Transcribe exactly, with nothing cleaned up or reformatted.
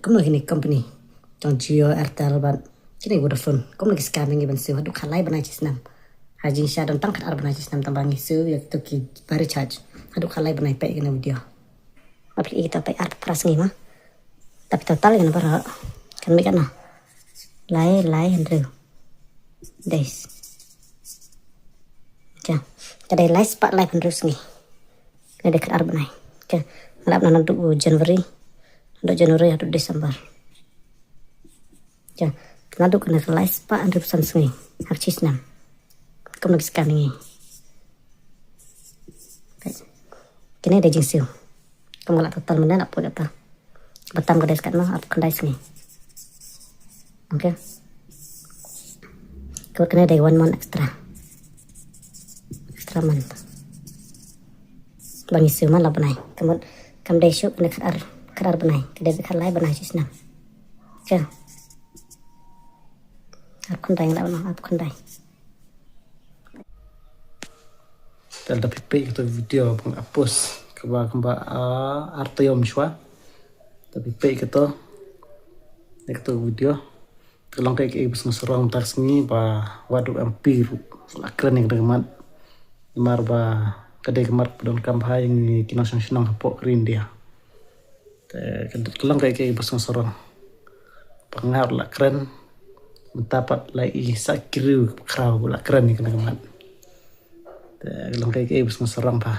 Kumno kine company jong Jio, Airtel bad kine Vodafone, kumno ki scamming ngi ban siew haduh khatlai bnai chi snem. Ha jingshisha don tang khatar bnai chi snem tang ba ngi siew ïa kito ki ba recharge. Haduh khatlai bnai, peit kane video. Ba phi ïohi, to peit, arphew phra sngi ma. Te phi total kane baroh, kan mih katno? Lai, lai hynriew. Days. Ka dei lai spah laiphew hynriew sngi. Ka dei khatar bnai. Ka lap na naduh January, naduh January haduh December. Ka naduh kane ka lai spah hynriewphew san sngi ha ka chi snem. Kumno ki scamming ngi. Kine dei jingsiew. Kum ka la total mynne la poi kata. Ba tam ka dei skat ma, arphew khyndai sngi. Okay. Ka mut kane dei one month extra. Extra month. Ba ngi siew man la bnai. Ka mut kam dei shuh kane khatar, khatar bnai. Ka dei khatlai bnai chi snem. Okay. Arphew khyndai la bnai, arphew khyndai. Te lada phi peit kato video ba nga post kaba kumba, ah, ar taïew shuwa. Lada phi peit kato, ïa kato video, te long kaei kaei ba sngewsarong mynta ka sngi ba wat u M P ruh la kren ïa kane ka mat. Namar ba ka dei ka mat ba donkam bha ïa ngi ki nongshong shnong hapoh ka ri India. Te ka long kaei kaei ba sngewsarong. Ba nga ruh la kren, mynta pat la i sa ki riew ki bakhraw ba la kren ïa kane ka mat. Te ka long kaei kaei ba sngewsarong bha.